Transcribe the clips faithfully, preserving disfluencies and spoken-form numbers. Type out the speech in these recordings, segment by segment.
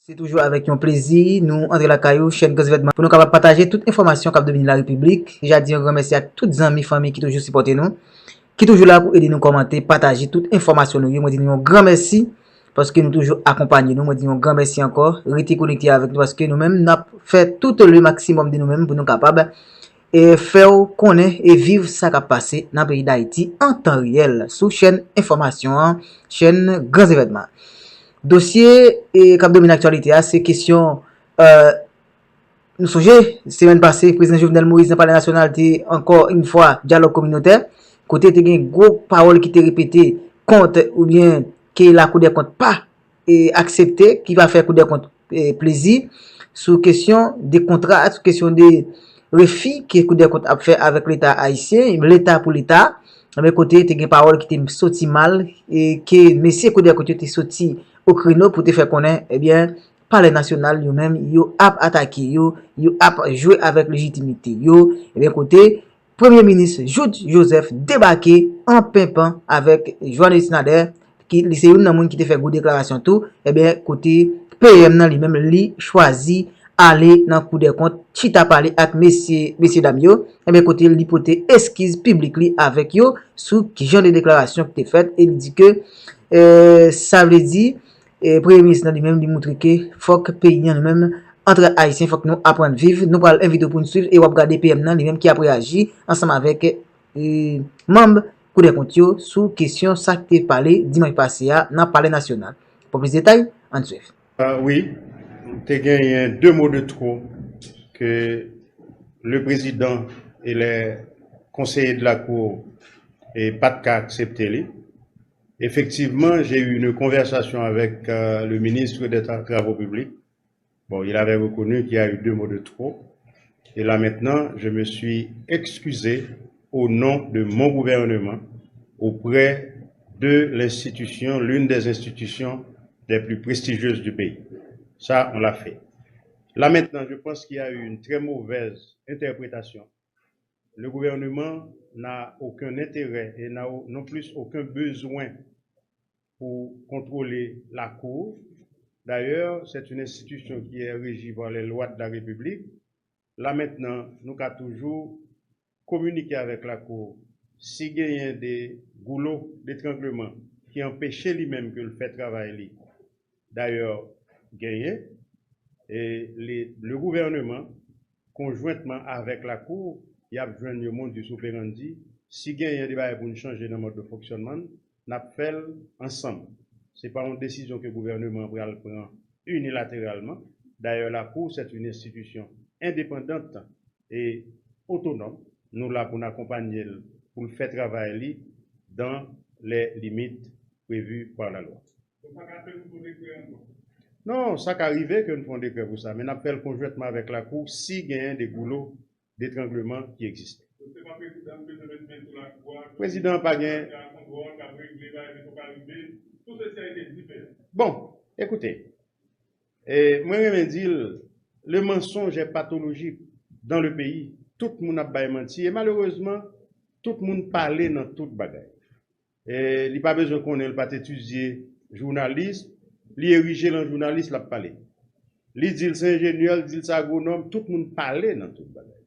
Se toujou avèk yon plezi nou antre lakay ou, chèn Granzevètman, pou nou kapab pataje tout enfòmasyon k ap domine larepiblik. Deja di yon gran mèsi ak tout zanmi, fanmi ki toujou sipòte nou, ki toujou la pou ede nou kòmante, pataje tout enfòmasyon nou yo. Mwen di nou yon gran mèsi paske nou toujou akonpanye nou. Mwen di nou yon gran mèsi ankò. Rete konekte avèk nou paske nou menm n ap fè tout le maximum de nou menm pou nou kapab e fè w konnen e viv sa k ap pase nan peyi Dayiti an tan reyèl sou chèn enfòmasyon an, chèn Granzevètman. Dosye e k ap domine aktyalite a, se kesyon, e, nou sonje, semèn pase, Prezidan Jovenel Moïse nan Palè Nasyonal te ankò yon fwa dyalòg kominotè, kote te gen gwo pawòl ki te repete kont oubyen ke Lakou dè Kont pa e aksepte, ki pa fè Kou dè Kont e plezi sou kesyon de kontra, sou kesyon de refi ke Kou dè Kont ap fè avèk Leta ayisyen, Leta pou Leta. Ebyen, kote te gen pawòl ki te soti mal e ke mesye Kou dè Kont yo te soti o kreno pou te fè konnen, ebyen, Palè Nasyonal yo menm, yo ap atake yo, yo ap jwe avèk lejitimite yo. Ebyen, kote Premye Minis Jouthe Joseph debake an penpan avèk Joannes Nader, ki li se youn nan moun ki te fè gwo deklarasyon tou, ebyen, kote P M nan li menm, li chwazi ale nan Kou dè Kont, chita pale ak mesye, mesye dam yo, ebyen, kote li pote eskiz piblik li avèk yo sou ki jan de deklarasyon ki te fèt, e li di ke, e, sa vle di, e, Premye Minis nan li menm, li moutre ke fòk peyi an nou menm, antre ayisyen, fòk nou aprann viv. Nou pral envite w pou n swiv e w ap gade P M nan li menm ki ap reyaji ansanm avèk, e, manm Kou dè Kont yo sou kesyon sa k te pale dimanch pase a nan Palè Nasyonal. Pou plis detay, ann swiv. Ah, wi, te genyen deux mots de trop que le président et les conseillers de la Cour e pa t ka aksepte li. Effectivement, j'ai eu une conversation avec, euh, le ministre des Tra- Travaux publics. Bon, il avait reconnu qu'il y a eu deux mots de trop. Et là maintenant, je me suis excusé au nom de mon gouvernement auprès de l'institution, l'une des institutions les plus prestigieuses du pays. Ça, on l'a fait. Là maintenant, je pense qu'il y a eu une très mauvaise interprétation. Le gouvernement n'a aucun intérêt et n'a au- non plus aucun besoin pour contrôler la Cour. D'ailleurs, c'est une institution qui est régie par les lois de la République. Là maintenant, nou ka toujou kominike avèk la Cour. Si genyen de goulot d'étranglement ki anpeche li menm ke l fè travay li, dayè, genyen, e le, le gouvernement, konjwentman avèk la Cour, y ap jwenn yon modus operandi. Si genyen de bagay pou n chanje nan mòd de fonksyònman n, n ap fè l ansanm. Se pa yon desizyon ke gouvènman an pral pran inilateralman. Dayè, la Cour, c'est une institution indépendante et autonome. Nou la pou n akonpanye l, pou l fè travay li dans les limites prévues par la loi. Donk, sa ka fè nou fè yon dekrè ankò? Non, sa ka rive ke n fè yon dekrè pou sa, men n ap fè l konjwentman avèk la Cour si genyen de goulot d'étranglement ki egziste. Donk, se pa prezidan ki bezwen met men sou la Cour a, Prezidan an pa gen ka kontwòl, k ap regle bagay, men sa pa rive. Tout sesi a ete diferan. Bon, écoutez, e, mwen renmen di l, le mensonge est pathologique dans le pays. Tout moun ap bay manti, e malerezman, tout moun pale nan tout bagay. E li pa bezwen konnen, li pa t etidye jounalis, li erije l an jounalis, l ap pale. Li di l se enjenyè, li di l se agwonòm, tout moun pale nan tout bagay.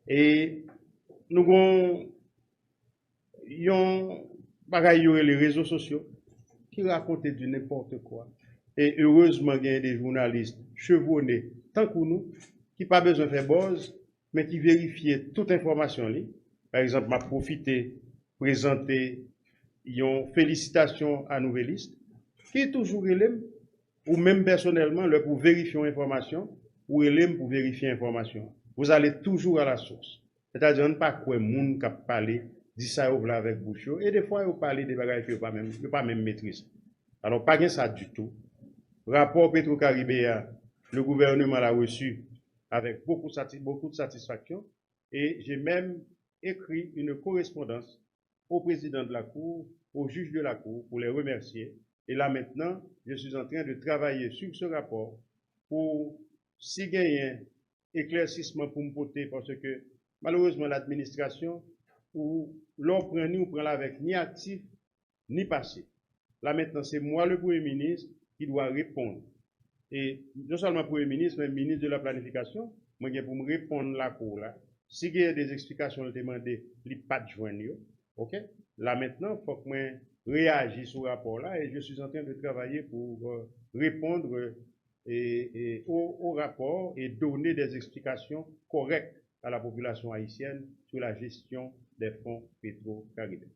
E nou gon yon bagay yo rele rezo sosyo ki rakonte du n'importe quoi. E erezman, genyen de jounalis chevwone tankou nou ki pa bezwen fè buzz, men ki verifye tout enfòmasyon li. Pa egzanp, m ap pwofite prezante yon felisitasyon a Nouvelliste, ki toujou rele m, ou menm pèsonèlman, lè pou verifye yon enfòmasyon, ou rele m pou verifye enfòmasyon. Vous allez toujours à la source. Sètadi, ann pa kwè moun k ap pale, di sa yo vle avèk bouch yo, e defwa yo pale de bagay ke yo pa menm, yo pa menm metrize. Alò, pa gen sa ditou. Rapò Petro Caribe a, le gouvernement l'a reçu avec beaucoup sati-, beaucoup de satisfaction, et j'ai même écrit une correspondance au président de la Cour, au juge de la Cour, pour les remercier. Et là maintenant, je suis en train de travailler sur ce rapport pour, si genyen eklèsisman pou m pote, paske malerezman, ladministrasyon, ou, lè w pran ni, ou pran l avèk ni aktif, ni pasif. La mentnan, se mwa, le Premye Minis, ki dwa reponn. e non sèlman Premye Minis, men Minis de la Planifikasyon, mwen gen pou m reponn lakou la. Si genyen de eksplikasyon l te mande, li pa t jwenn yo, oke? La mentnan, fòk mwen reyaji sou rapò la, et je suis en train de travailler pour euh, répondre et, et au, au rapport et donner des explications correctes à la population haïtienne sur la gestion des fonds pétro-caribéens.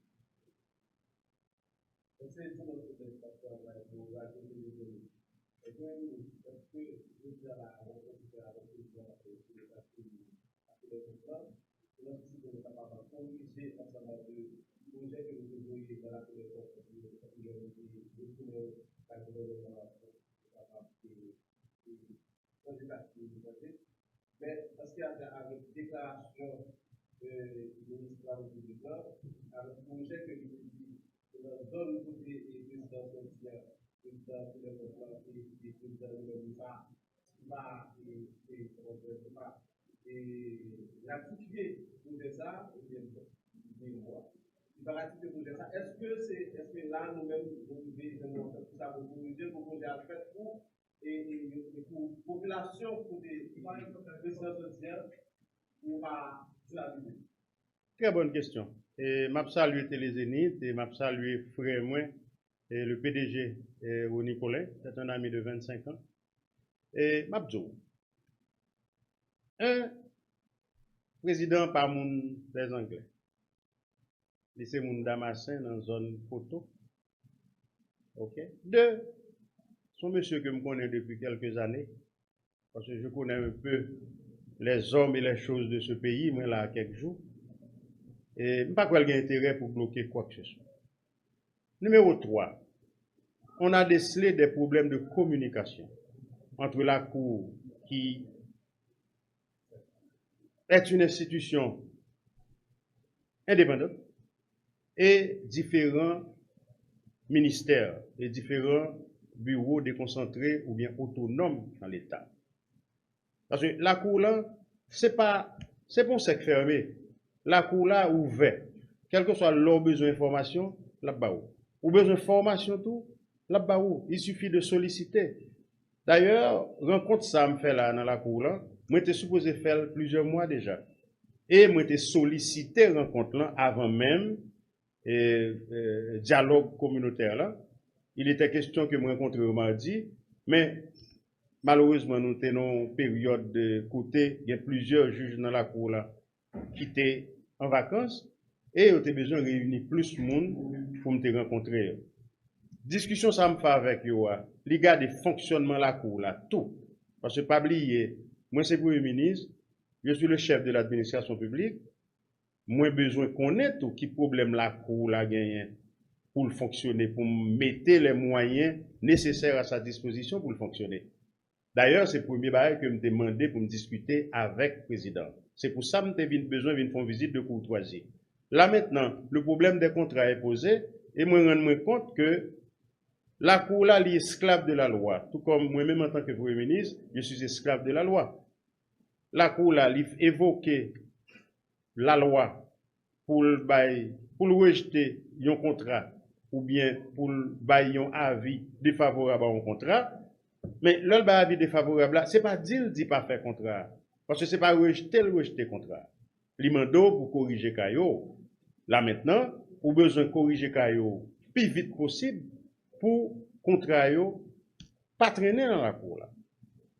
Men an se atè avèk deklarasyon minis travay piblik lan, avèk pwojè ke li te di se nan zòn kote prezidan sòti a, prezidan Fidel Mont lan e prezidan Jovenel Moïse, ki pa ratifye pwojè sa, ebyen li pa ratifye pwojè sa. Èske se, èske la nou menm nou rive jwenn yon kisa pou korije pou pwojè a fèt pou e, e, e pou popilasyon kote prezidan sòti a pou pa dilapide? Très bonne question. E m ap salye Tele Zenith e m ap salye frè mwen, e, le P D G, e, Rony Colin, c'est un ami de vingt-cinq ans. E m ap di w, en, prezidan pa moun Lèzanglè. Li se moun Damasen nan zòn Poto. Ok. De, se yon mesye ke m konnen depi kèlke zane, paske je connais un peu les hommes et les choses de ce pays, mwen la a kèk jou. E m pa kwè l gen enterè pou bloke kwa ke se swa. Numéro trois, on a décelé des problèmes de communication entre la Cour, qui est une institution indépendante, et différents ministères et différents bureaux déconcentrés ou bien autonomes dans l'État. Paske lakou lan, se pa, se pa yon sèk fèmen. Lakou la ouvè. Kèlkeswa lè w bezwen enfòmasyon, l ap ba ou. Ou bezwen fòmasyon tou, l ap ba ou. Il suffit de solliciter. Dayè, rankont sa m fè la nan lakou lan, mwen te sipoze fè l plizyè mwa deja. E mwen te solisite rankont lan avan menm e, e, dyalòg kominotè la. Il était question ke m rankontre yo madi, men malerezman nou te nan yon peryòd de kote gen plizyè jij nan lakou la ki te an vakans e yo te bezwen reyini plis moun pou m te rankontre yo. Diskisyon sa m fè avèk yo a, li gade fonksyònman lakou la tou. Paske pa bliye, mwen se premye minis, je suis le chef de l'administration publique, mwen bezwen konnen tou ki pwoblèm lakou la genyen pou l fonksyone, pou m mete les moyens nécessaires à sa disposition pou l fonksyone. Dayè, se premye bagay ke m te mande pou m diskite avèk prezidan. Se pou sa m te vin, bezwen vin fè yon vizit de kourtwazi. La mentnan, le problème des contrats est posé, e mwen rann mwen kont ke lakou la, li esklav de la lwa, tou kòm mwen menm antanke premye minis, je suis esclave de la loi. Lakou la, li evoke lalwa pou l bay, pou l rejte yon kontra oubyen pou l bay yon avi defavorab a yon kontra. Men lè l bay avi defavorab la, se pa di l di pa fè kontra a. Paske se pa rejte l rejte kontra a. Li mande w pou korije kay ou. La mentnan, ou bezwen korije kay ou pi vit posib pou kontra yo pa trennen nan lakou la.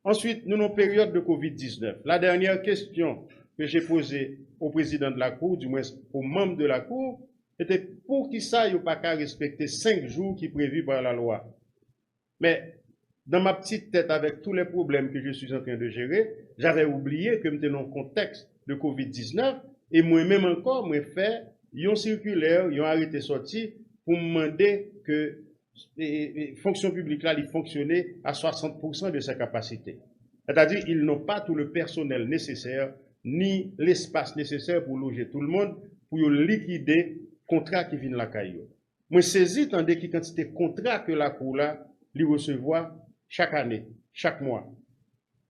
Answit, nou nan peryòd de kovid diznèf. La dernière question que j'ai posée au président de la Cour, du moins aux membres de la Cour, c'était poukisa yo pa ka respekte senk jou ki previ par la loi. Men, dans ma petite tête, avec tous les problèmes que je suis en train de gérer, j'avais oublié ke m te nan yon kontèks de kovid diznèf, e mwen menm ankò, mwen fè yon sikilè, yon arete sòti pou m mande ke e, e, e, fonksyon piblik la, li fonksyone a swasant pousan de sa kapasite. C'est-à-dire, ils n'ont pas tout le personnel nécessaire, ni l'espace nécessaire pour loger tout le monde, pou yo likide kontra ki vin lakay yo. Mwen sezi tande ki kantite kontra ke lakou la, li resevwa chak ane, chak mwa.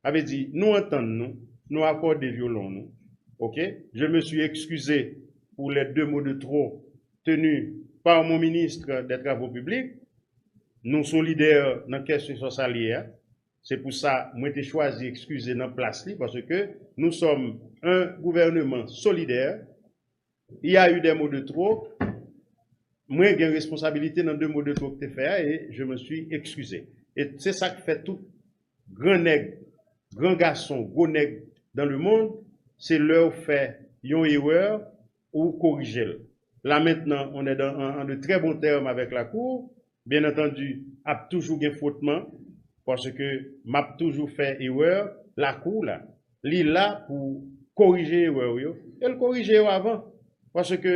Sa vle di, nou antann nou, nou akòde vyolon nou. Ok? Je me suis excusé pour les deux mots de trop tenus par mon ministre des Travaux publics. Nou solidè nan kesyon sa l ye a. Se pou sa mwen te chwazi eskize nan plas li, paske nous sommes un gouvernement solidaire. Il y a eu des mots de trop. Mwen gen responsabilite nan de mo de twò ke te fè a, e je me suis excusé. E se sa k fè tout gran nèg, gran gason, gwo nèg dans le monde, se lè w fè yon erè, ou korije l. La mentnan, on est dans, en, en de très bons termes avec la Cour. Bien entendu, ap toujou gen fwotman, paske m ap toujou fè erè. Lakou la, li la pou korije erè w yo, e l korije yo avan. Paske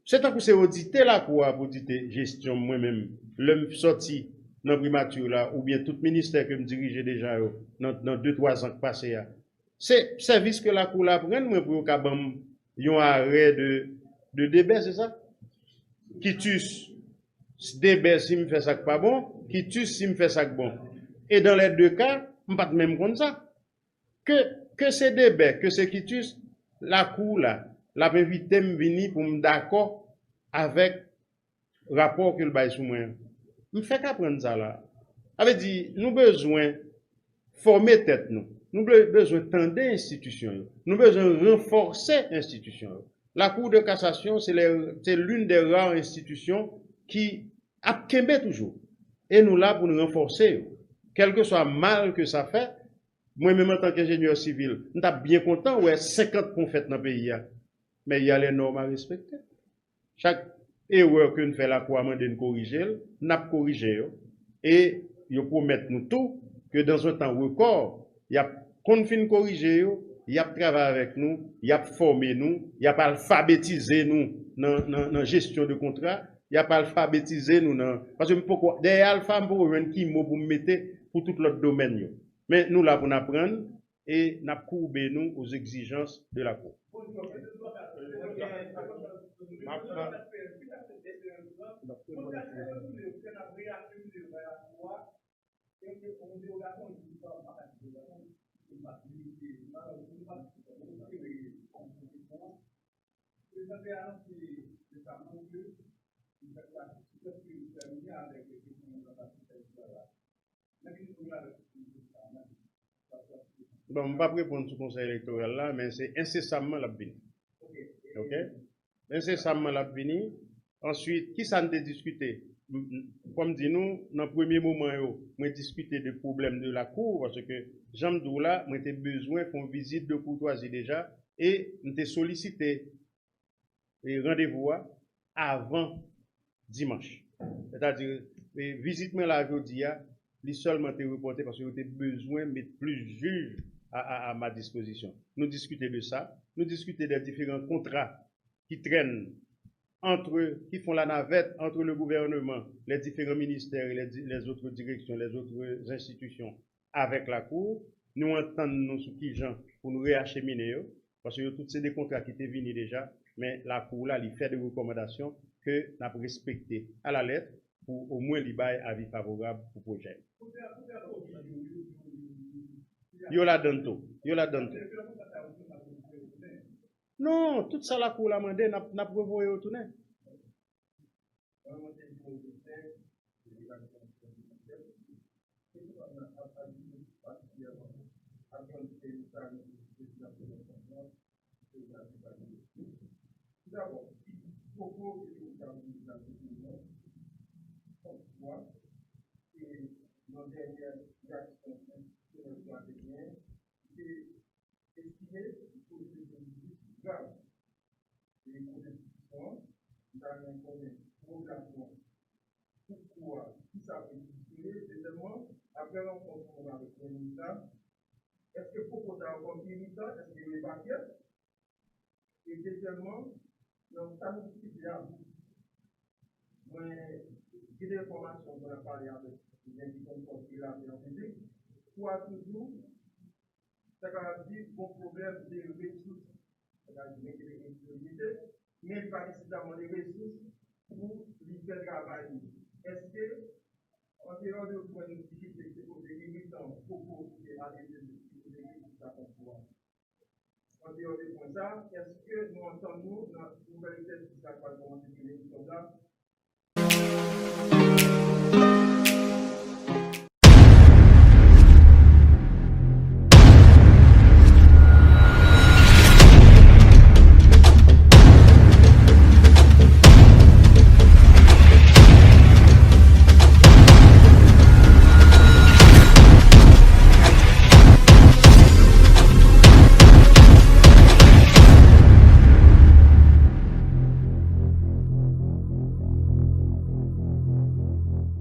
se tankou se odite lakou a ap odite jesyon m mwen menm, lè m sòti nan primati la, oubyen tout ministè ke m dirije deja yo nan, nan de, twa zan k pase a. Se sèvis ke lakou la ap rann mwen pou yo ka ban m yon arè de, de debè, se sa? Kitus debè si m fè sa k pa bon, kitus si m fè sa k bon. E dans les deux cas, m pa t menm konn sa. Ke, ke se debè, ke se kitus, lakou la, l ap envite m vini pou m dakò avèk rapò ke l bay sou mwen an. M fèk aprann sa la. Sa vle di, nou bezwen fòme tèt nou. Nou be-, bezwen tande enstitisyon yo. Nou bezwen ranfòse enstitisyon yo. La Cour de cassation, se lè, se l'une des rares institutions ki ap kenbe toujou. E nou la pou n ranfòse yo. Kèlkeswa mal ke sa fè, mwen menm antanke enjenyè sivil, m t ap byen kontan wè senkant pon fèt nan peyi a. Mais il y a les normes à respecter. Chak erè ke n fè, lakou a mande n korije l, n ap korije yo. E yo pwomèt nou tou ke dans un temps record, y ap konn fin korije yo, y ap travay avèk nou, y ap fòme nou, y ap alfabetize nou nan, nan, nan jesyon de kontra, y ap alfabetize nou nan, paske m poko, dèyè alfa, m poko jwenn ki mo pou m mete pou tout lòt domèn yo. Men nou la pou n aprann, e n ap koube nou aux exigences de la Cour. Bon, m p ap reponn sou Konsèy Elektoral la, men se ensesamman l ap vini. Oke? Ensesamman l ap vini. Answit, kisa n te diskite? M, m, kòm di nou, nan premye moman yo, mwen diskite de pwoblèm de lakou, paske, jan m di w la, mwen te bezwen fè yon vizit de koutwazi deja, e m te solisite e randevou a avan dimanch. Sètadi, e vizit mwen la jodi a, li sèlman te repòte paske yo te bezwen met plis jij a, a, à ma disposition. Nou diskite de sa. Nou diskite de diferan kontra ki trèn entre, qui font la navette entre le gouvernement, les différents ministères et les di-, les autres directions, les autres institutions avèk lakou. Nou antann nou sou kijan pou nou reyachemine yo, paske yo tout se de kontra ki te vini deja, men lakou la, li fè de rekòmandasyon ke n ap respekte alalèt pou omwen li bay avi favorab pou pwojè. Yo ladann tou. Yo ladann tou. Non, tout sa lakou la mande, n ap, n ap revoye yo tounen. Tout dabò, poko te konn sa moun sa te di non. Kòm kwa, e nan dènyè reyaksyon ke Senatè a te genyen, li te estime li poze yon vizit grav. E kote diskisyon an, m ta renmen konnen pwogram nan, poukwa, kisa pou diskite, dezyèmman, apre rankont ou menm avèk Premye Minis la, èske pwopo sa yo kòm iritan, èske yo epanye? E dezyèmman, nan sa nou diskite a, mwen gen de enfòmasyon mwen ap pale avèk moun ki konn fòs e lapè an piblik, kwa toujou, sa ka di, gon pwoblèm de resous, sa ka di, gen de ensekirite, men li pa nesesèman de resous pou li fè travay li. Èske, andeyò de pwen nou diskite, se kote iritan, poko ki te adrese nou, ki kote ki sa konn kwa? Andeyò de pwen sa, èske nou antann nou nan nouvèl egzèsis la k pral kòmanse premye oktòb la?